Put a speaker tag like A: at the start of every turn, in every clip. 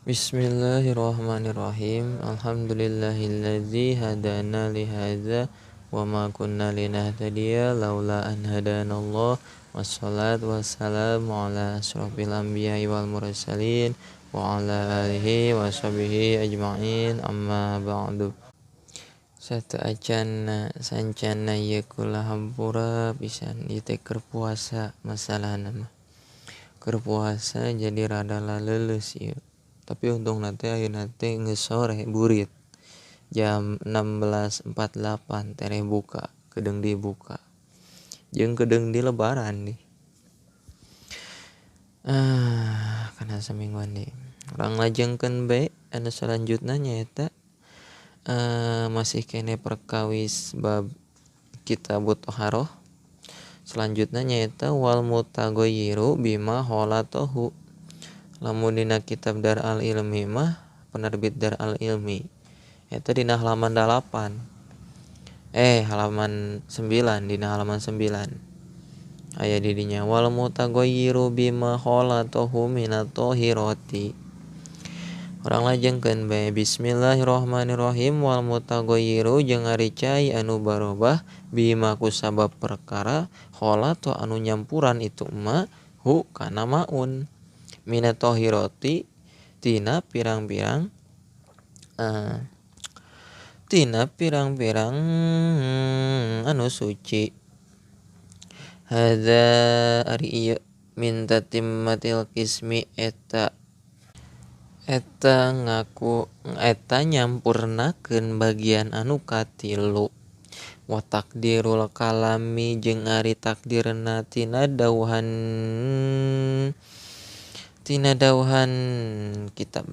A: Bismillahirrahmanirrahim. Alhamdulillahilladzi hadana li hadza wa ma kunna linahtadiya laula an hadanallah. Wassalatu wassalamu ala asyrafil anbiya'i wal mursalin wa ala alihi wa sahbihi ajma'in. Amma ba'du. Satu acana sancana ieu kula hampura pisan ieu teh keur puasa masalahna mah. Keur puasa jadi rada laleuleus ieu. Tapi untungna teh ayeuna teh geus sore burit. Jam 16.48 tereh buka, kedeung dibuka. Jeung kedeung di lebaran nih. Kana samingguan deui. Urang lajengkeun bae anu salanjutna nyaeta masih kene perkawis bab Kitabut Thaharah. Selanjutna nyaeta wal mutaghayyiru bima khalatahu. Lamun dina kitab Dar al Ilmi mah penerbit Dar al Ilmi eta dina halaman 8 halaman 9, dina halaman 9 aya di dinya wal mutaghayyiru bima khalatahu minat tahirati. Urang lajengkeun bae bismillahirrahmanirrahim. Wal mutaghayyiru jeung ari cai anu barobah bima kusabab perkara khalatu anu nyampuran itu ma hu kana maun minat tahirati tina pirang-pirang anu suci. Hadza ari ieu min tatimmatil qismi eta ngaku eta nyampurnakeun bagian anu katilu. Wa takdirul kalami jeung ari takdirna tina dauhan kitab.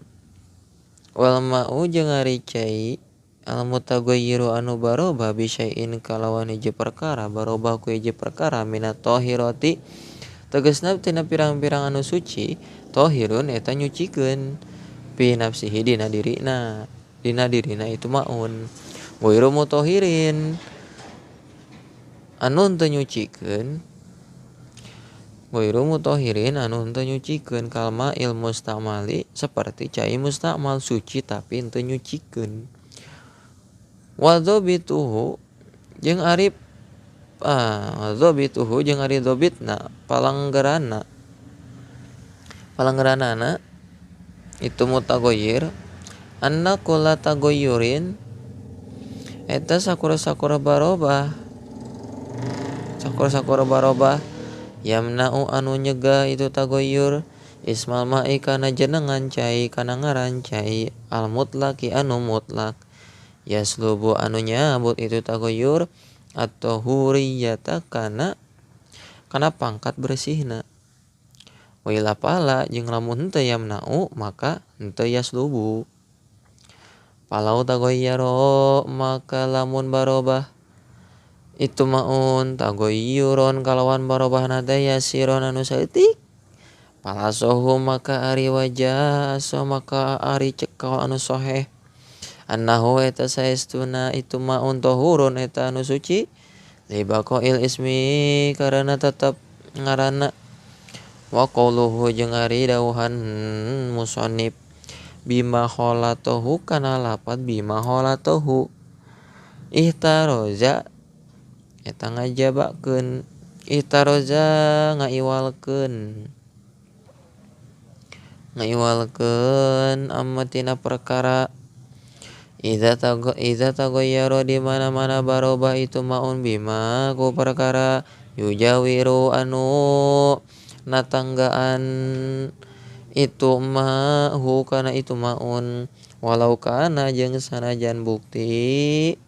A: Wal ma'u jeung ari cai al mutaghayyiru anu barobah bisyai'in kalawan hiji perkara barobah ku hiji perkara minat tahirati tegasna tina pirang-pirang anu suci tahirun eta nyucikeun fi nafsihi dina dirina itu maun ghairu mutahirin anu teu nyucikeun ghairu mutahirin anu henteu nyucikeun kalma il mustamali seperti cai mustamal suci tapi henteu nyucikeun. Wa dzabituhu jeung ari dzabituhu jeung ari dzabitna palanggeranana itu mutaghayyir anna kula taghayyurin eta sakura-sakura barobah yamna'u anu nyegah itu taghayyur ismal ma'i kana jenengan cai kana ngaran cai al mutlaqi anu mutlak yaslubu anu nyabut itu taghayyur atau huriyata kana pangkat bersihna. Wa ila pala jeung lamun henteu yamna'u maka henteu yaslubu. Palau taghayyaro maka lamun barobah itu maun taghayyuron kalawan barobahna teh yasiron anu saeutik. Palasohu maka ari wajah so maka ari cekal anu soheh annahu eta saestuna itu maun tahurun eta anu suci libaqail ismi karena tetep ngaranna. Wa qauluhu jeung ari dauhan musannif bima khalatahu kana lapat bima khalatahu ihtaroza eta ngajabakeun ihtaroza ngaiwalkeun amma tina perkara idza taghayyara di mana-mana barobah itu maun bima ku perkara yujawiru anu natanggaan itu ma hu kana itu maun walau kana jeung sanajan bukti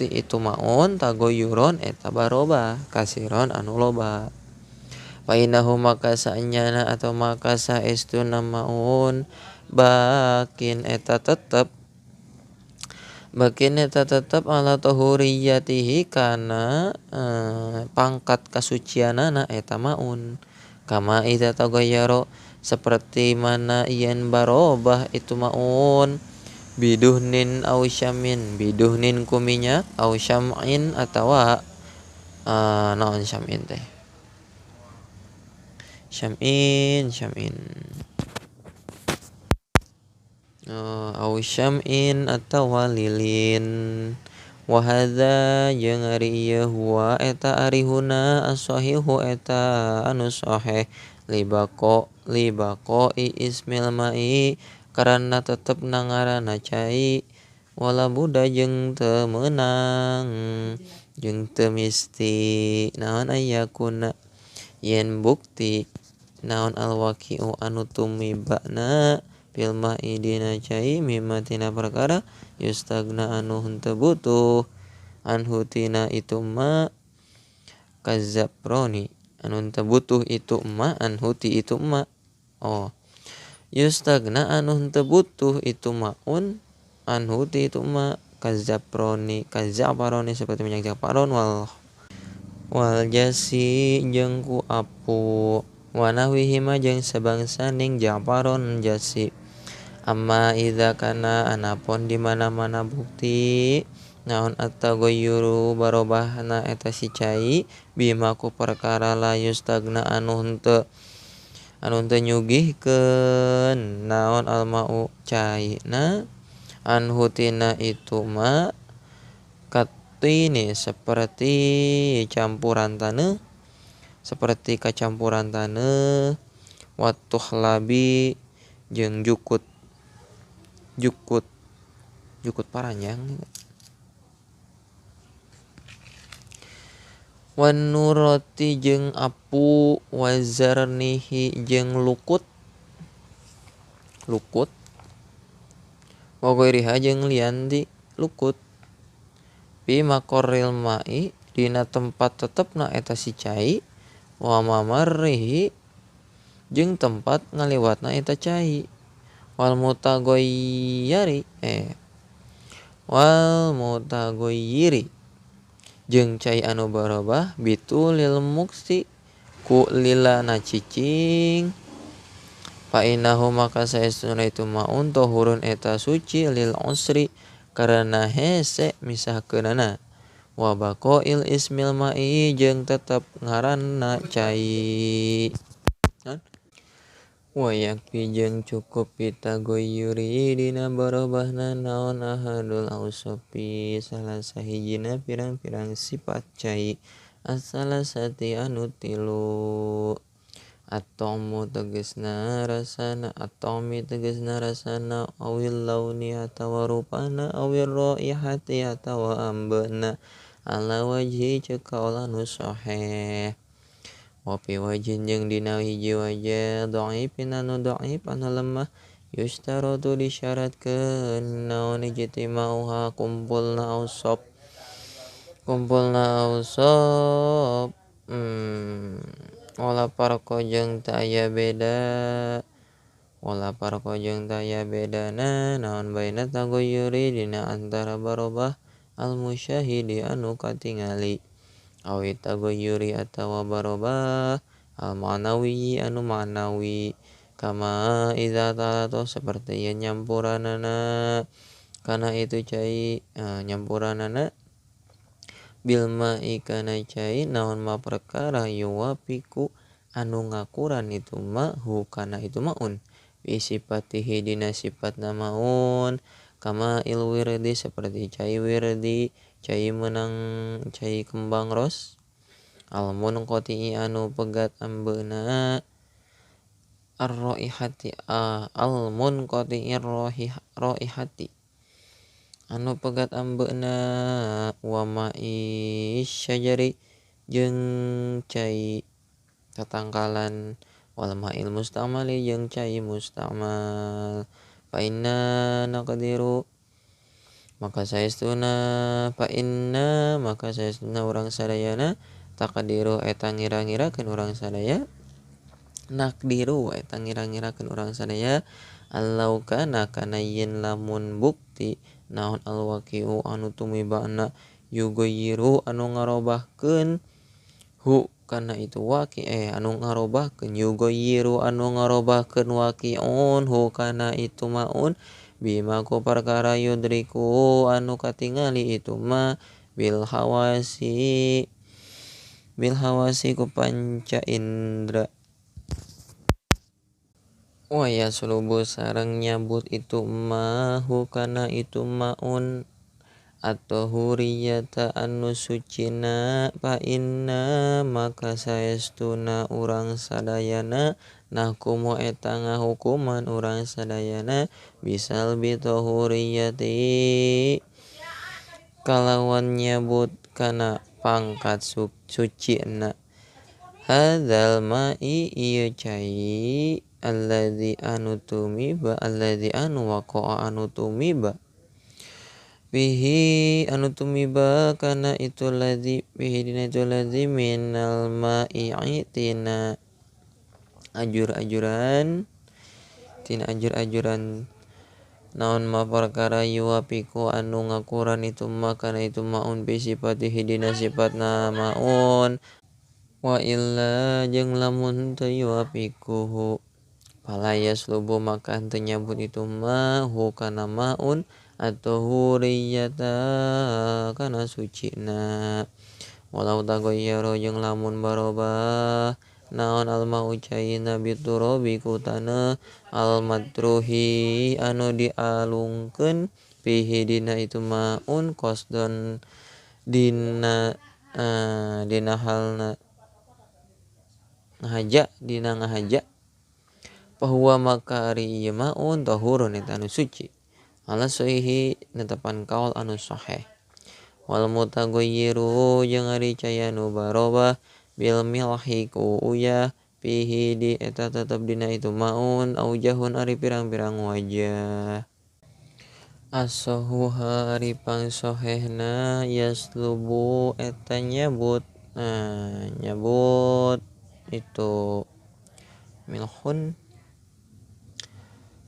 A: itu maun taghayyuron eta barobah kasiron anu loba. Fa innahu maka saenyana atau maka saestuna maun bakin eta tetep ala tahuriyatihi kana pangkat kasucianana eta maun kama idza taghayyara seperti mana yen barobah itu maun biduhnin au syamin biduhnin ku minyak au syam'in atawa naon syam'in teh syam'in syam'in au syam'in atawa lilin. Wa hadza jeung ari ieu huwa eta ari huna as-sahihu eta anu sahih libaqo libaqoi ismil ma'i karana tetep na ngaranna cai wala buddha jeung teu meunang jeung teu misti naon ayakuna yen bukti naon alwaqi'u anu tumibana fil ma'i dina cai mimma tina perkara yustagna anu henteu butuh anhu tina itu ma kazaproni anu henteu butuh itu ma anhu ti itu ma oh yustagna anu henteu butuh itu maun anhu ti itu ma kazaproni kazaparoni seperti minyak japaron wal wal jasi jeung ku apu wanahwihi ma jeung sabangsaning japaron jasi. Amma idza kana anapun di mana-mana bukti naon at-taghayyuru barobahna eta si cai bima ku perkara la yustagna anu henteu nyugihkeun naon almau caina anhu tina itu ma katini seperti campuran taneuh seperti kacampuran taneuh watuhlabi jeung jukut jukut jukut paranjang wan nurati jeung apu wazarnihi jeung lukut lukut wa ghairiha jeung lian ti lukut bi maqarril ma'i dina tempat tetepna eta si cai wa mamarrihi jeung tempat ngaliwatna eta cai wal mutaghayyiri wal mutaghayyiri jeung cai anu barobah bitulil muksi ku lilana cicing fa innahu maka saestuna itu maun tohurun eta suci lil usri karena hese misahkeunana wa baqail ismil ma'i jeung tetep ngaranna cai. Wa yakfi jeung cukup pitagoyuri dina barobahna naon ahadul ausofi salah sahijina pirang-pirang sifat cai as-salasati anu tilu atomu tegesna rasana atomi tegesna rasana awil launi atawa rupana awil raihati atawa ambeuna ala wajhi ceuk kaolah nu sahih. Wa fi wajhin jeung dina hiji wajah dhaifin anu dhaif anu lemah yushtaratu disyaratkeun naon ijtima'uha kumpulna ausab wala farqa jeung teu aya beda wala farqa jeung teu aya bedana naon baina taghayyuri dina antara barobah al musyahidi anu katingali awi taghayyuri atawa barobah al ma'nawi anu ma'nawi kama idza talato seperti yen nyampuranana kana itu cai nyampuranana bil ma'i kana cai naon ma perkara yuwafiku anu ngakuran itu ma hu kana itu maun bi sifatihi dina sifatna maun kama il wirdi seperti cai wirdi cai menang cai kembang ros al munqati anu pegat ambeuna ar-raihati al munqati raihati anu pegat ambeuna wa ma'i syajari jeung cai tatangkalan wal ma'il mustamali jeung cai mustamal fa inna naqdiru maka saestuna fa inna maka saestuna urang sadayana taqdiru eta ngira-ngirakeun urang sadaya nakdiru eta ngira-ngirakeun urang sadaya allau kana kana yen lamun bukti naon alwaqi'u anu tumibana yughayyiru anu ngarobahkeun hu kana itu waqi anu ngarobahkeun yughayyiru anu ngarobahkeun waqi'un hu kana itu maun bima ku perkara yudriku anu katingali itu ma bil hawasi ku panca indra. Wa yaslubu sareng nyabut itu mahu kana itu maun atau huriyata anu sucina fa inna maka saestuna urang sadayana nahkumu eta ngahukuman urang sadayana bisal bitohuriyati kalawan nyabut kana pangkat sucina hadzal ma'i ieu cai alladzi anu tumiba alladzi anu waqa'a anu tumiba bihi anu tumiba kana itu ladzi bihi dina itu ladzi minal ma'i tina ajur-ajuran tina ajur-ajuran naon ma perkara yuwapiku anu ngakuran itu ma kana itu maun bi sifatihi dina sifatna maun wa illa jeung lamun teu yuwapikuhu fala yaslubu maka henteu nyabut itu ma hu kana maun atau huriyata kana sucina walau tagoyyara jeung lamun barobah naon almau caina biturabi ku taneuh almadruhi anu dialungkeun fihi dina itu maun qasdon dina dina halna ngahaja dina ngahaja bahwa maka ari ieu maun tahurun eta anu suci ala sahihi netepan kaul anu sahih wal mutaghayyiru jeung ari cai anu barobah bil milhi ku uyah fihi di eta tetep dina itu maun aujahun ari pirang-pirang wajah asahuha ari pangsohehna yaslubu eta nyabut nyabut itu milhun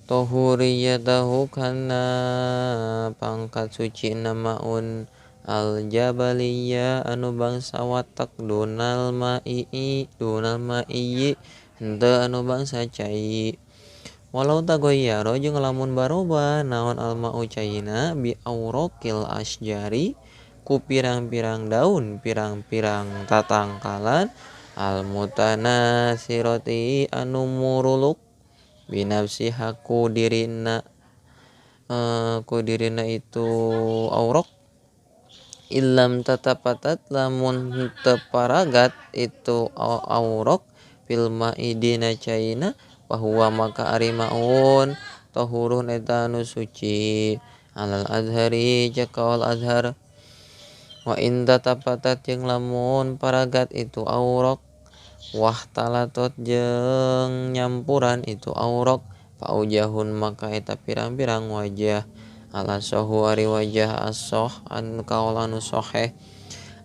A: tohuriyatahu kana pangkat suci namaun aljabaliyah anu bangsa watak dunal ma'i henteu anu bangsa cai walau tagoyyara jeung lamun baroba naon almau caina bi auraqil asjari ku pirang-pirang daun pirang-pirang tatangkalan almutanasirati anu muruluk binafsiha ku dirina itu auraq illam tatapatat lamun teparagat itu auraq fil ma'i dina caina bahwa maka ari maun tahurun eta anu suci alal azhari cakaul azhar wa in tatapatat jeung lamun paragat itu auraq wah talatot jeung nyampuran itu auraq faujahun maka eta pirang-pirang wajah ala sohu ari wajah asoh an kaul anu soheh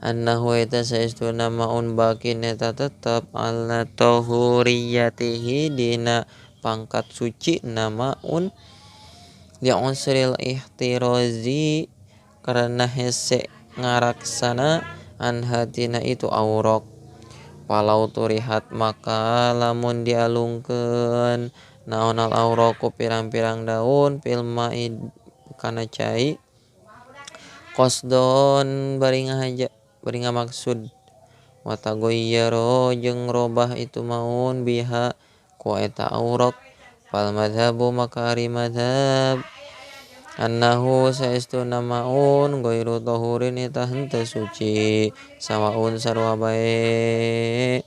A: annahu eta saestuna maun bakin eta tetep ala tohuriyatihi dina pangkat suci namaun li'usril ihtirazi karena hese ngaraksana an hatina itu auraq walau turihat maka lamun dialungkeun naon al auraqu pirang-pirang daun fil ma'i kana cai qasdon bari ngahaja bari ngamaksud wa tagoyyara jeung robah itu maun biha ku eta auraq fal madhabu maka ari madhab annahu saestuna maun ghairu tahurin eta henteu suci sawaun sarua bae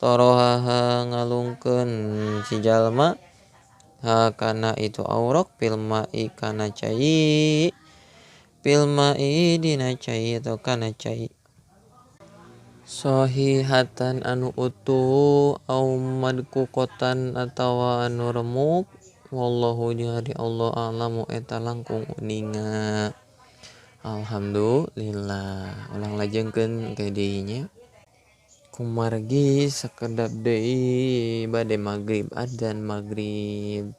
A: torohaha ngalungkeun si jalma ha kana itu auraq fil ma'i kana cai fil ma'i dina cai atau kana cai sahihatan anu utuh au madkuqatan atawa anu remuk wallahu jeung ari Allah a'lamu eta langkung uninga. Alhamdulillah ulang lajengkeun ke deui nya kumargi sakedap deui bade magrib adzan magrib.